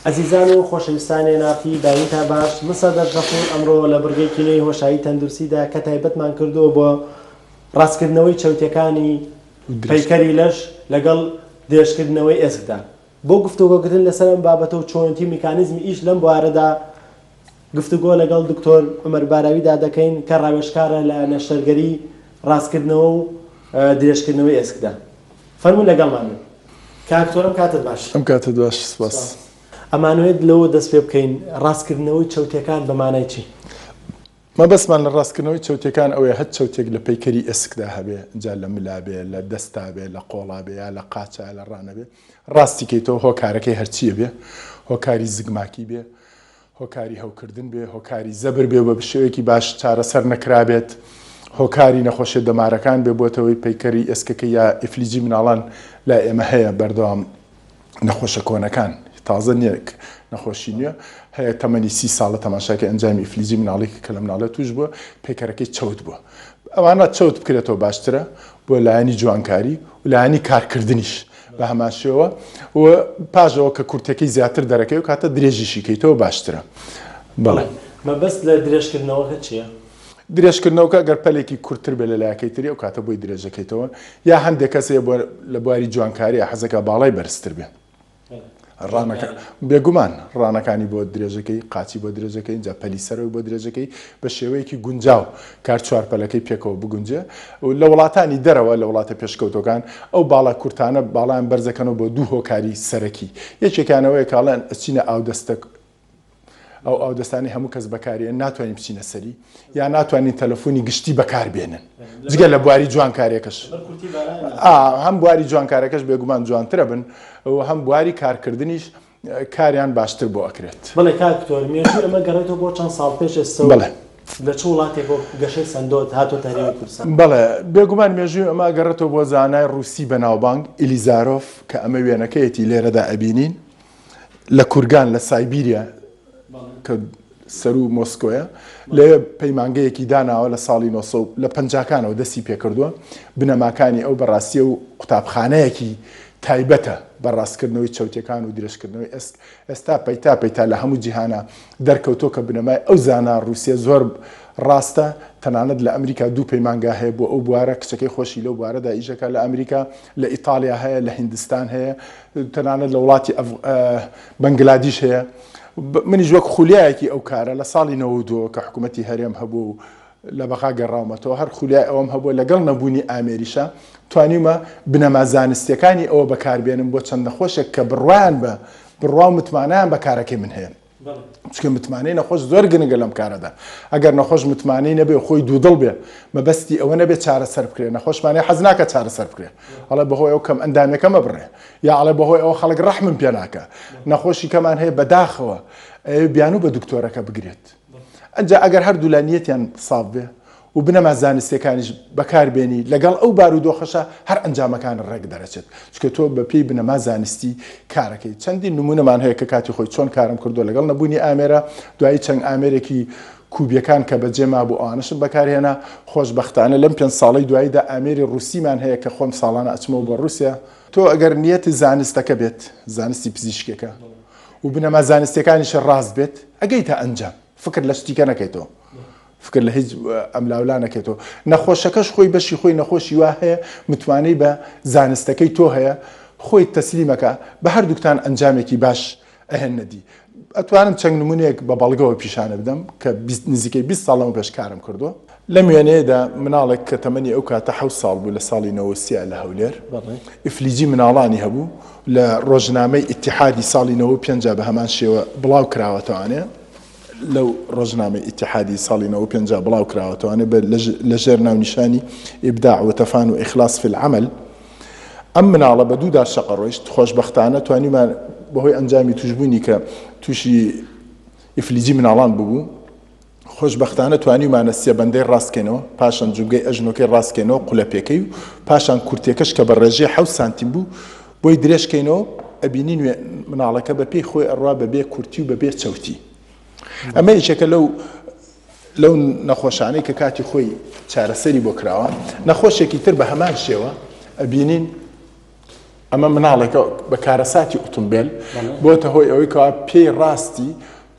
ئەزیزان و خۆشەویستانی NRT بەیانیتان باش، من سەردەشت غەفور ئەمڕۆ لە بڕگەیەکی نوێی هۆشایی تەندروستیدا کە تایبەتمان کردووە بۆ ڕاستکردنەوەی چەوتیەکانی پەیکەری لەش لەگەڵ درێژکردنەوەی ئێسکدا بۆ گفتوگۆکردن لەسەر ئەم بابەتە و چۆنێتی میکانیزمی ئیش لەم بوارەدا گفتوگۆ لەگەڵ دکتۆر عومەر باراویدا دەکەین کە ڕاوێژکارە لە نەشتەرگەری ڕاستکردنەوە و درێژکردنەوەی ئێسکدا. فەرموون لەگەڵمان بن. کاک دکتۆر ئەم کاتەت باش. ئەم کاتەت باش سپاس. ئەمانەوێت لەوە دەست پێ بکەین ڕاستکردنەوەی چەوتیەکان بە مانای چی؟ مەبەستمان لە ڕاستکردنەوەی چەوتیەکان ئەوەیە هەر چەوتێک لە پەیکەری ئێسکدا هەبێ جا لە ملا بێ لە دەستا بێ لە قۆڵا بێ یا لە قاچا لە ڕانە بێ ڕاستی کەیتەوە هۆکارەکەی هەرچیە بێ هۆکاری زگماکی بێ هۆکاری هەوکردن بێ، هۆکاری زەبر بێ و بە شێوەیەکی باش چارەسەر نەکرابێت، هۆکاری نەخۆشیە دەمارەکان بێ بۆتە هۆی پەیکەری ئێسکەکەی یا ئیفلیجی مناڵان لای ئێمە هەیە بەردەوام نەخۆشە کۆنەکان تازە نییە نەخۆشی نوێ هەیە تەمەنی سی ساڵە تەماشاکە ئەنجامی ئیفلیجی مناڵی کە لە مناڵێ توش بووە پەیکەرەکەی چەوت بووە ئەوانە چەوت بکرێتەوە باشترە بۆ لایەنی جوانکاری و لایەنی کارکردنیش بە هەمان شێوە و پاش ئەوە کە کورتەکەی زیاتر دەرەکەوێت کاتە درێژیشی کەیتەوە باشترە. بەڵێ. مەبەست لە درێژکردنەوەکە چییە؟ درێژکردنەوەکە گەر پەلێکی کورتتر بێت لە لایەکەی تری ئەو کاتە بۆی درێژەکەیتەوە یا هەندێک کەس هەیە بۆ لە بواری جوانکاریە حەزەکا باڵای بەرزتر بێ. ڕانەکە بێگومان ڕانەکانی بۆ درێژەکەی قاچی بۆ درێژەکەی ئینجا پەلی سەرەوەی بۆ درێژەکەی بە شێوەیەکی گونجاو کار چوار پەلەکەی پێکەوە بگونجێ و لە وڵاتانی دەرەوە لە وڵاتە پێشکەوتوەکان ئەو باڵا کورتانە باڵایان بەرزەکەنەوە بۆ دوو هۆکاری سەرەکی یەکێکیان ئەوەیە کە ئەڵێن ئەچینە ئاودەستە ئەو ئاودەستانەی هەموو کەس بەکاریێن ناتوانین بچینە سەری یا ناتوانین تەلەفۆنی گشتی بەکار بێنن جگە لە بواری جوانکاریەکەش هەم بواری جوانکارەکەش بێگومان جوانترە بن و هەم بواری کارکردنیش کاریان باشتر بۆ ئەکرێت. بەڵێ کاک دکتۆر مێژووی ئەمە گەڕێتەوە بۆ چەند ساڵ پێش ئێستا و بەڵێ. لە چ وڵاتێکەوە گەشەی سەندۆت هاتۆتە هەرێمی کوردستان؟ بەڵێ بێگومان مێژووی ئەمە ئەگەڕێتەوە بۆ زانای ڕووسی بەناوبانگ ئیلیزارۆف کە ئەمە وێنەکەیەتی لێرەدا ئەبینین لە کورگان لە سایبیریا کە سەروو مۆسکۆیە لەوێ پەیمانگەیەکی داناوە لە ساڵی 900 لە پەنجاکانەوە دەستی پێکردووە بنەماکانی ئەو بەڕاستیە و قوتابخانەیەکی تایبەتە بە ڕاستکردنەوەی چەوتەکان و درێژکردنەوەی ئێسک ئێستا پەیتا پەیتا لە هەموو جیهانە دەرکەوتۆ کە بنەمای ئەو زانا ڕووسیە زۆر ڕاستە تەنانەت لە ئەمریکا دوو پەیمانگا هەیە بۆ ئەو بوارە کچەکەی خۆشی لەو بوارەدا ئیشەکە لە ئەمریکا لە ئیتالیا هەیە لە هیندستان هەیە تەنانەت لە وڵاتی بەنگلادیش هەیە منیش وەک خولیایەکی ئەو کارە لە ساڵی 92 کە حکوومەتی هەرێم هەبوو و لە بەغا گەڕاومەتەوە هەر خولیای ئەوەم هەبووە لەگەڵ نەبوونی ئامێریشە توانیومە بنەما زانستیەکانی ئەوە بەکاربێنم بۆ چەند نەخۆشێک کە بڕوایان بە بڕوا و متمانەیان بە کارەکەی من هەیە. چونکە متمانەی نەخۆش زۆر گرنگە لەم کارەدا ئەگەر نەخۆش متمانەی نەبێ خۆی دوودڵ بێ مەبەستی ئەوە نەبێ چارەسەر بکرێ نەخۆشمانەیە حەز ناکە چارەسەر بکرێ ئەڵێ بەهۆی ئەو کەم ئەندامێکە مەبڕێ یا ئەڵێ بەهۆی ئەوە خەڵک ڕەحمم پێ ناکە نەخۆشی کەمان هەیە بەداخەوە ئەیەوێ بیانوو بە دکتۆرەکە بگرێت ئەنجا ئەگەر هەردوولا نیەتیان ساف بێ و بنەما زانستیەکانیش بەکار بێنی لەگەڵ ئەو بارودۆخەشا هەر ئەنجامەکان ڕێک دەرەچێت چونکە تۆ بە پێی بنەما زانستی کارەکەی چەندین نمونەمان هەیە کە کاتی خۆی چۆن کارم کردووە لەگەڵ نەبوونی ئامێرە دوایی چەند ئامێرێکی کوبیەکان کە بەجێ مابوو ئەوانەشم بەکارهێنا خۆشبەختانە لەم پێنج ساڵەی دواییدا ئامێری ڕوسیمان هەیە کە خۆم ساڵانە ئەچمەوە بۆ ڕوسیا تۆ ئەگەر نیەتی زانستەکە بێت زانستی پزیشکیەکە و بنەما زانستیەکانیش ڕاست بێت ئەگەیتە ئەنجام فکر لە شتیکە نەکەیتەوە فکر لە هیچ ئەملاولا نەکەیتەوە نەخۆشەکەش خۆی بەشی خۆی نەخۆشی وا هەیە متمانەی بە زانستەکەی تۆ هەیە خۆی تەسلیمەکە بە هەردووکتان ئەنجامێکی باش ئەهێننە دی ئەتوانم چەند نمونەیەک بە بەڵگەوە پیشانە بدەم کە نزیکەی 20 ساڵ لەمە پێش کارم کردووە لەم وێنەیەدا مناڵێک کە تەمەنی ئەو کاتە حەوت ساڵ بوو لە ساڵی 93 لە هەولێر ئیفلیجی مناڵانی هەبوو لە ڕۆژنامەی ئیتیحادی ساڵی 95 بە هەمان شێوە بڵاو کراوەتەوانێ لەو ڕۆژنامەی ئیتیحادی ساڵی 95 بڵاو کراوەتەوانێ بە لە ژێر ناونیشانی ابداع وتفان و اخلاص فی العمل ئەم مناڵە بە دوودا شەقە ڕۆیشت خۆشبەختانە توانیمان بەهۆی ئەنجامی توشبوونی کە تووشی ئیفلیجی مناڵان ببوو خۆشبەختانە توانیومانە سێبەندەی ڕاستکەینەوە پاشان جومگەی ئەژنۆکەی ڕاستکەینەوە قولەپێکەی و پاشان کورتێکەش کە بە ڕێژەی حەوت سانتیم بوو بۆی درێژکەینەوە ئەبینین وێ مناڵەکە بە پێی خۆی ئەڕوا بە بێ کورتی و بە بێ چەوتی ئەمە یەکێکە لەو لەو نەخۆشانەی کە کاتی خۆی چارەسەری بۆ کراوە نەخۆشێکی تر بە هەمان شێوە ئەبینین. ئەمە مناڵێکە بە کارەساتی ئوتومبێل بۆتە هۆی ئەوەی کەوا پێی ڕاستی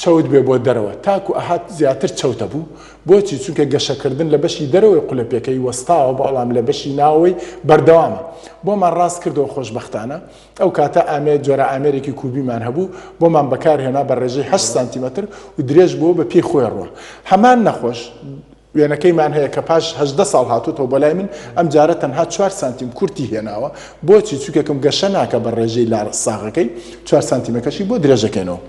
چەوت بێ بۆ دەرەوە تاکو ئەهات زیاتر چەوتە بوو بۆچی چونکە گەشەکردن لە بەشی دەرەوەی قولەپێکەی وەستاوە بەڵام لە بەشی ناوەوەی بەردەوامە بۆمان ڕاست کردەوە خۆشبەختانە ئەو کاتە ئامێر جۆرە ئامێرێکی کوبیمان هەبوو بۆمان بەکار هێنا بە ڕێژەی هەشت سانتیمەتر و درێژ بووە بە پێی خۆی ڕوە هەمان نەخۆش وێنەکەیمان هەیە کە پاش 18 ساڵ هاتووتەوە بۆ لای من ئەم جارە تەنها چوار سانتیم کورتی هێناوە بۆچی چونکێکم گەشە ناکە بە ڕێژەی لا ساغەکەی چوار سانتیمەکەشی بۆ درێژەکەینەوە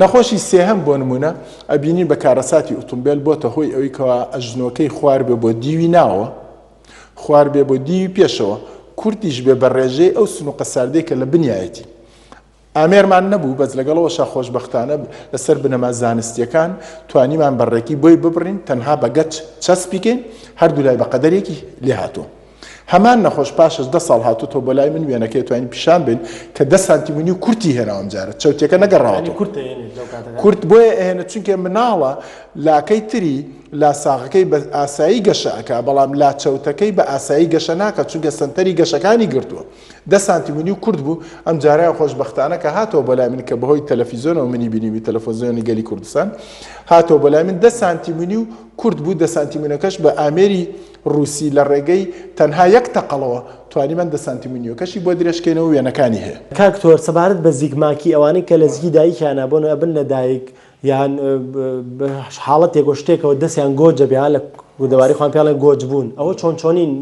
نەخۆشی سێهەم بۆ نمونە ئەبینین بە کارەساتی ئوتومبێل بۆتە هۆی ئەوەی کەوا ئەژنۆکەی خوار بێ بۆ دیوی ناوە خوار بێ بۆ دیوی پێشەوە، کورتیش بێ بە ڕێژەی ئەو سنوقە ساردەی کە لە بنیایەتی. ئامێرمان نەبوو، بەس لەگەڵەوەشا خۆشبەختانە لەسەر بنەما زانستییەکان توانیمان بە ڕێکی بۆی ببڕین، تەنها بە گەچ چەسپی کەین، هەردوولای بە قەدەرێکی لێ هاتووە. هەمان نەخۆش پاش 18 ساڵ هاتووتەوە بۆ لای من وێنەکەی توانین پیشان بەین کە دە سانتیم و نیو کورتی هێناوە ئەمجارە چەوتیەکە نەگەڕاوەتەوە. کورت بۆیە ئەهێنێت چونکە مناڵە لاکەی تری لا ساغەکەی بە ئاسایی گەشە ئەکا بەڵام لا چەوتەکەی بە ئاسایی گەشە ناکا چونکە سەنتەری گەشەکانی گرتووە دە سانتیم و نیو کورت بوو ئەم جارەیان خۆشبەختانە کە هاتەوە بۆ لای من کە بەهۆی تەلەفیزۆنەوە منی بینیبووی تەلەفۆزیۆنی گەلی کوردستان هاتەوە بۆ لای من دە سانتیم و نیو کورت بوو دە سانتیمونەکەش بە ئامێری ڕووسی لە ڕێگەی تەنها یەک تەقەڵەوە توانیمان دە سانتیم و نیوەکەشی بۆ درێژکەینەوە وێنەکانی هەیە. کاک تۆر سەبارەت بە زیگماکی ئەوانەی کە لە زگی دایکیانا بۆن ئەبن لە دایک یان بە حاڵەتێک و شتێکەوە دەستیان گۆج دەبێ ها لە کوردەواری خۆیان پێڵێن گۆج بوون ئەوە چۆن چۆنین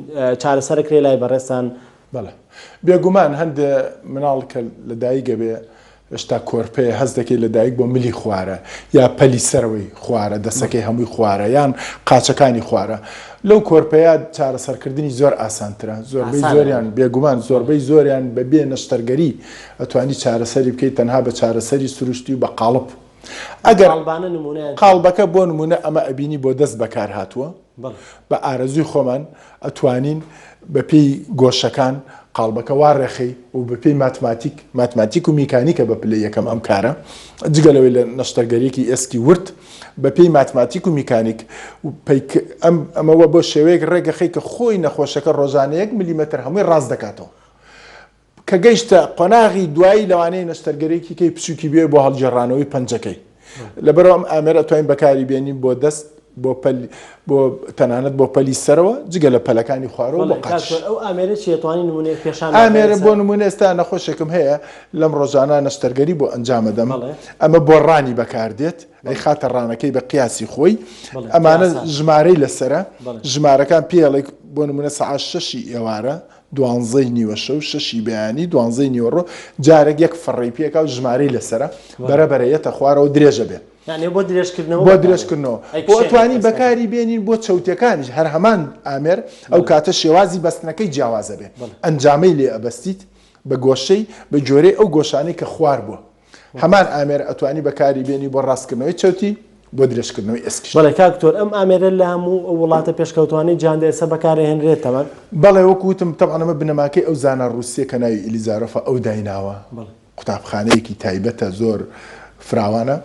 چارەسەرەکرێ لای بەڕێزتان؟ بەڵێ بێگومان هەندێ مناڵ کە لە دایک ئەبێ هێشتا کۆرپەیە هەست دەکەی لە دایک بۆ ملی خوارە یا پەلی سەرەوەی خوارە دەسەکەی هەمووی خوارە یان قاچەکانی خوارە لەو کۆرپەیە چارەسەرکردنی زۆر ئاسانترە زۆربەی زۆریان بێگومان زۆربەی زۆریان بە بێ نەشتەرگەری ئەتوانی چارەسەری بکەیت تەنها بە چارەسەری سروشتی و بە قاڵب ئەگەر قاڵبەکە بۆ نمونە ئەمە ئەبینی بۆ دەست بەکار هاتووە بە ئارەزووی خۆمان ئەتوانین بە پێی گۆشەکان قاڵبەکە وا ڕێخەی و بە پێی ماتماتیک ماتماتیک و میکانیکە بە پلەی یەکەم ئەم کارە جگە لەوەی لە نەشتەرگەریەکی ئێسکی ورد بە پێی ماتماتیک و میکانیک ئەم ئەمەوە بۆ شێوەیەک ڕێگەخەی کە خۆی نەخۆشەکە ڕۆژانە یەک ملیمەتر هەمووی ڕاست دەکاتەوە کە گەیشتە قۆناغی دوایی لەوانەیە نەشتەرگەرێکی کەی بچووکی بێ بۆ هەڵگێڕانەوەی پەنجەکەی. لەبەرئەوە ئەم ئامێرە ئەتوانین بەکاری بێنین بۆ دەست، بۆ پەل، بۆ تەنانەت بۆ پەلی سەرەوە، جگە لە پەلەکانی خوارەوە بۆ بەڵێ کاک قاچیش. تۆر ئەو ئامێرە چییە توانی نموونەیەک پێشان بەین ئامێرە ئێستا؟ بۆ نموونە ئێستا نەخۆشێکم هەیە لەم ڕۆژانە نەشتەرگەری بۆ ئەنجام ئەدەم، بەڵێ. ئەمە بۆ ڕانی بەکار دێت، بەڵێ. ئەیخاتە ڕانەکەی بە قیاسی خۆی، بەڵێ ئەمانە قیاسات. ژمارەی لەسەرە، بەڵێ. ژمارەکان پێی ئەڵێ بۆ نموونە سەعات شەشی ئێوارە دوانزەی نیوەشەو، شەشی بەیانی، دوانزەی نیوەڕۆ، جارێک یەک فڕەی پێکا و ژمارەی لەسەرە، بەرە بەرە یەتە خوارەوە درێژە بێ. یانی بۆ درێژکردنەوە بۆ بەکارێ. درێژکردنەوە. ئەی بۆ کشێنێ ئەتوانی کەسەکە. بەکاری بێنین بۆ چەوتەکانیش هەر هەمان ئامێر، ئەو کاتە شێوازی بەستنەکەی جیاواز ئەبێ. ئەنجامەی لێ ئەبەستیت بە گۆشەی، بە گوێرەی ئەو گۆشانەی کە خوار بووە. هەمان ئامێر ئەتوانی بەکاری بێنی بۆ ڕاستکردنەوەی چەوتی، بۆ درێژکردنەوەی ئێسکیش. بەڵێ کاک دکتۆر ئەم ئامێرە لە هەموو ئەو وڵاتە پێشکەوتوانەی جیهاندا ئێستا بەکارئەهێنرێت تەبعەن؟ بەڵێ وەکو وتم تەبعەن ئەمە بنەماکەی ئەو زانا ڕووسیە کە ناوی ئیلیزارۆفە ئەو دایناوە قوتابخانەیەکی تایبەتە زۆر فراوانە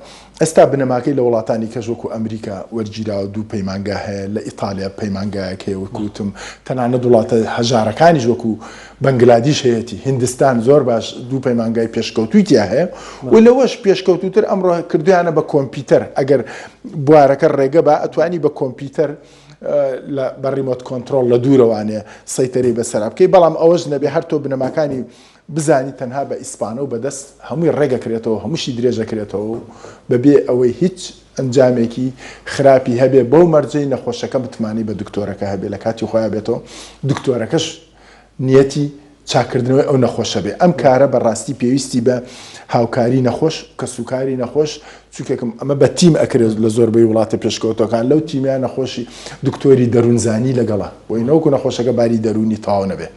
ئێستا بنەماکەی لە وڵاتانی کەش وەکو ئەمریکا وەرگیراوە دوو پەیمانگا هەیە لە ئیتالیا پەیمانگایەک هەیە وەکو وتم تەنانەت وڵاتە هەژارەکانیش وەکو بەنگلادیش هەیەتی، هیندستان زۆر باش دوو پەیمانگای پێشکەوتووی تیا هەیە و لەوەش پێشکەوتووتر ئەمڕۆ کردویانە بە کۆمپیوتەر، ئەگەر بوارەکە ڕێگە با ئەتوانی بە کۆمپیوتەر بە remote control لە دوورەوانێ سەیتەرەی بەسەرا بکەی، بەڵام ئەوەش نەبێ هەر تۆ بنەماکانی بزانی تەنها بە ئیسپانە و بەدەست هەمووی ڕێگەکرێتەوە هەمووشی درێژەکرێتەوە و بەبێ ئەوەی هیچ ئەنجامێکی خراپی هەبێ بەو مەرجەی نەخۆشەکە متمانەی بە دکتۆرەکە هەبێ لە کاتی خۆیا بێتەوە دکتۆرەکەش نیەتی چاککردنەوەی ئەو نەخۆشە بێ. ئەم کارە بە ڕاستی پێویستی بە هاوکاری نەخۆش، کەسوکاری نەخۆش، چونکێکم ئەمە بە تیم ئەکرێت لە زۆربەی وڵاتە پێشکەوتوەکان، لەو تیمەیە نەخۆشی دکتۆری دەروونزانی لەگەڵە، بۆی نەوەکو نەخۆشەکە باری دەروونی تەواو نەبێ.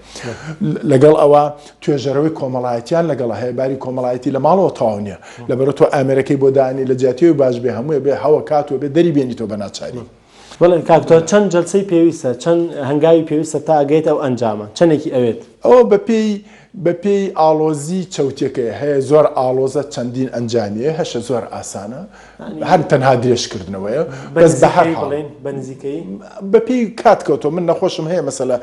لەگەڵ ئەوە توێژەرەوەی کۆمەڵایەتیان لەگەڵە هەیە، باری کۆمەڵایەتی لە ماڵەوە تەواو نییە، لەبەرئەوە تۆ ئامێرەکەی بۆ دانێی لە جیاتی ئەوەی باش بێ هەمووی ئەبێ هەوە کات و ئەبێ دەری بێنیتەوە بە ناچاری. بەڵێ کاک تۆ چەند جەلسەی پێویستە چەند هەنگاوی پێویستە تا ئەگەیتە ئەو ئەنجامە چەندێکی ئەوێت؟ ئەوە بەپێی بەپێی ئاڵۆزی چەوتیەکەیە هەیە زۆر ئاڵۆزە چەندین ئەنجامی هەیە هەشە زۆر ئاسانە هەر تەنها درێژکردنەوەیە بەس بە هەر حاڵ بە نزیکەیی؟ بەپێی کات کەوتووە من نەخۆشم هەیە مەسەلە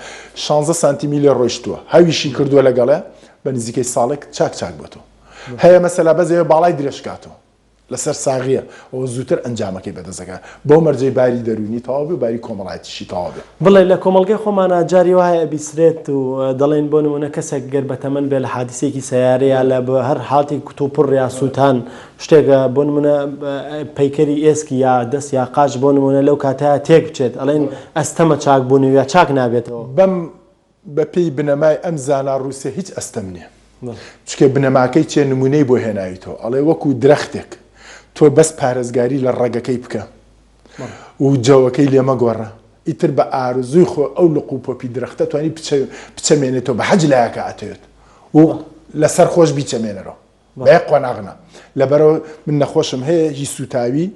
شانزە سانتیمی لێ ڕۆیشتووە هەویشی کردووە لەگەڵێ بە نزیکەی ساڵێک چاک چاک بۆتەوە هەیە مەسەلا بەس ئەوێ باڵای درێژ کاتەوە لەسەر ساغیە ئەوە زووتر ئەنجامەکەی بەدەست دەگات بەو مەرجەی باری دەروونی تەواو بێ و باری کۆمەڵایەتیشی تەواو بێ. بڵێ لە کۆمەڵگەی خۆمانا جاری وا هەیە ئەبیسرێت و دەڵێن بۆ نموونە کەسێک گەر بەتەمەن بێ لە حادیسەیەکی سەیارە یا لە هەر حاڵەتێکی کوتوپڕ یا سووتان شتێک بۆ نموونە پەیکەری ئێسکی یا دەست یا قاچ بۆ نموونە لەو کاتەیا تێک بچێت ئەڵێن ئەستەمە چاک بوونی و یا چاک نابێتەوە. بەم بە پێی بنەمای ئەم زانا ڕووسە هیچ ئەستەم نیە. چونکە بنەماکەی چیە نمونەی بۆ هێناویتەوە ئەڵێ وەکو درەختێک تۆ بەس پارێزگاری لە ڕەگەکەی بکە و جەوەکەی لێ مەگۆڕە ئیتر بە ئارزووی خۆ ئەو لق و پۆپی درەختە توانی بچەمێنێتەوە بە حەج لایەکە ئەتەوێت و لەسەر خۆش بیچەمێنەرەوە. بە یەک قۆناغ نا. لەبەرئەوە من نەخۆشم هەیە هی سوتاوی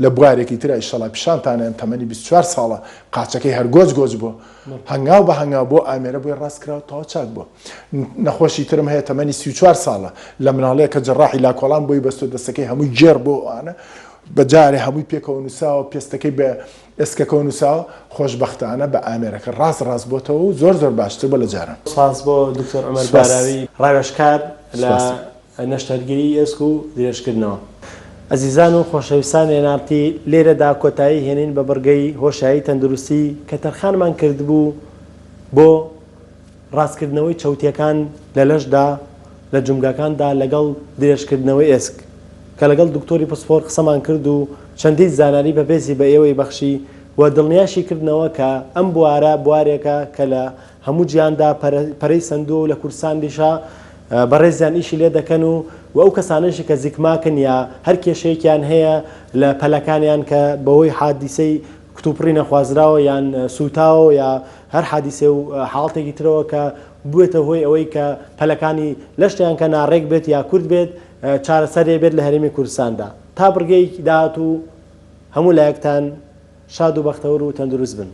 لە بوارێکی ترا ئیشەڵا پیشانتان ئەیەم تەمەنی 24 ساڵە قاچەکەی هەر گۆج گۆج بووە هەنگاو بە هەنگاو بۆ ئامێرە بۆی ڕاست کراوە تەواو چاک بووە نەخۆشی ترم هەیە تەمەنی 34 ساڵە لە مناڵەیە کە جەڕاحی لاکۆڵان بۆی بەستۆ دەستەکەی هەمووی گێڕ بۆ ئەوانە بە جارێ هەمووی پێکەوە نووساوە پێستەکەی بە ئێسکەکەوە نووساوە، خۆشبەختانە بە ئامێرەکە ڕاست ڕاست بۆتەوە و زۆر زۆر باشتر بووە لە جاران. سوپاس بۆ دکتۆر عومەر سوپاس. باراوی ڕاوێژکار لە سوپاس. نەشتەرگەری ئێسک و درێژکردنەوە. ئەزیزان و خۆشەویستان ئێن ئاڕ تی لێرەدا کۆتایی هێنین بە بڕگەی هۆشیاری تەندروستی کە تەرخانمان کردبوو بۆ ڕاستکردنەوەی چەوتیەکان لە لەشدا لە جومگەکاندا لەگەڵ درێژکردنەوەی ئێسک کە لەگەڵ دکتۆری پسپۆر قسەمان کرد و چەندین زانیاری بەپێزی بە ئێوەی بەخشی و دڵنیاشی کردنەوە کە ئەم بوارە بوارێکە کە لە هەموو جیهاندا پەرەی سەندووە و لە کوردستاندیشا بەڕێزیان ئیشی لێ دەکەن و و ئەو کەسانەشی کە زیکماکن یا هەر کێشەیەکیان هەیە لە پەلەکانیان کە بەهۆی حادیسەی کتوپڕی نەخوازراوە یان سووتاوە یا هەر حادیسێ و حاڵتێکی ترەوە کە بوێتە هۆی ئەوەی کە پەلەکانی لەشتیان کە ناڕێک بێت یا کورت بێت چارەسەرێ بێت لە هەرێمی کوردستاندا. تا بڕگەی داهاتوو هەموو لایەکتان شاد و بەختەوەر و تەندروست بن.